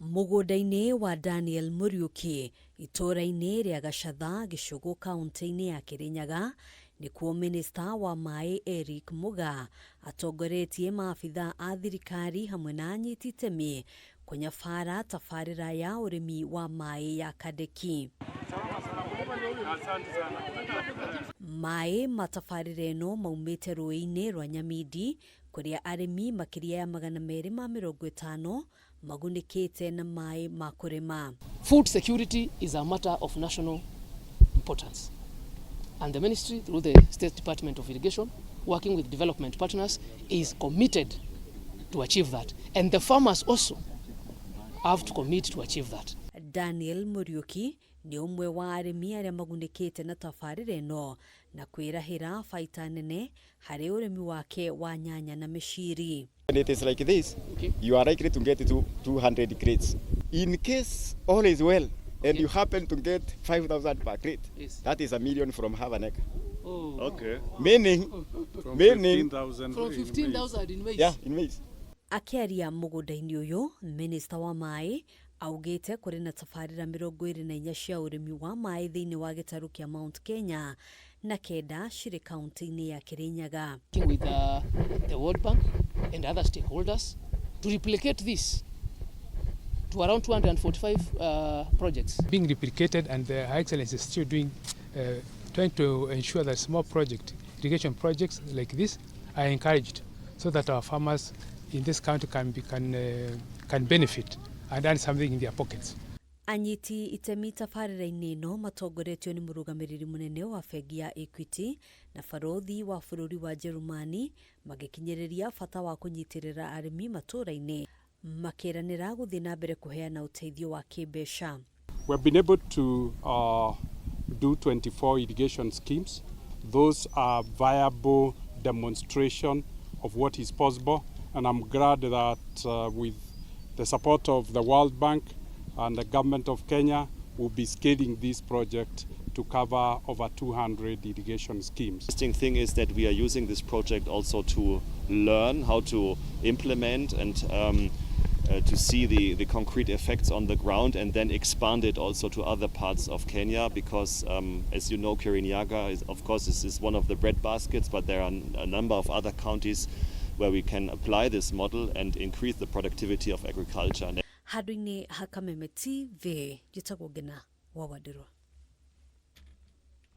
Mũgũnda-inĩ wa Daniel Mũriũki itũũra-inĩ rĩa Gacatha, Gĩcũgũ kaũntĩ-inĩ ya Kĩrĩnyaga nĩkuo Mĩnĩsta wa Maĩ Eric Mugaa atongoretie maabithaa a thirikari hamwe na anyiti itemi kũnyabara tabarĩra ya ũrĩmi wa maĩ ya Kadeki. Maĩ ma tabarĩra ĩno maumĩte rũĩ-inĩ rwa Nyamindi kũrĩa arĩmi makĩria ya 250 magunĩkĩte na maĩ ma kũrĩma. Food security is a matter of national importance and the ministry through the State Department of Irrigation working with development partners is committed to achieve that and the farmers also have to commit to achieve that. Daniel Mũriũki nĩ ũmwe wa arĩmi arĩa magunĩkĩte na tabarĩra ĩno na kwĩrahĩra baita nene harĩ ũrĩmi wake wa nyanya na mĩciri. When it is like this, you are likely to get to 200 crates. In case all is well and you happen to get 5,000 per crate, that is a million from half an acre. Oh. Meaning, From meaning, 15,000 From in maize. 15,000 in maize. Yeah, in maize. Akĩaria mũgũnda-inĩ ũyũ, Minista wa maĩ augĩte kũrĩ na tabarĩra 24 cia ũrĩmi wa maĩ thĩinĩ wa gĩtarũ kĩa Mount Kenya na kenda cirĩ kaunti-inĩ ya Kĩrĩnyaga. Working with the World Bank and other stakeholders to replicate this to around 245 projects. Being replicated, and the Her Excellency is still doing, trying to ensure that small project, irrigation projects like this are encouraged so that our farmers in this county can benefit and earn something in their pockets. Anyiti itemi tabarĩra-inĩ ĩno matongoretio nĩ mũrũgamĩrĩri mũnene wa bengi ya Equity na barothi wa bũrũri wa Jerumani magĩkinyĩrĩria bata wa kũnyitĩrĩra arĩmi matũũra-inĩ makĩranĩra gũthiĩ na mbere kũheana ũteithio wa kĩmbeca. We have been able to do 24 irrigation schemes. Those are viable demonstration of what is possible, and I'm glad that with the support of the World Bank and the government of Kenya, we'll be scaling this project to cover over 200 irrigation schemes. Interesting thing is that we are using this project also to learn how to implement and to see the concrete effects on the ground and then expand it also to other parts of Kenya because, as you know, Kirinyaga is, of course, this is one of the bread baskets, but there are a number of other counties where we can apply this model and increase the productivity of agriculture. Handũ-inĩ ha Kameme TV, njĩtagwo Ngena wa Wandirwa.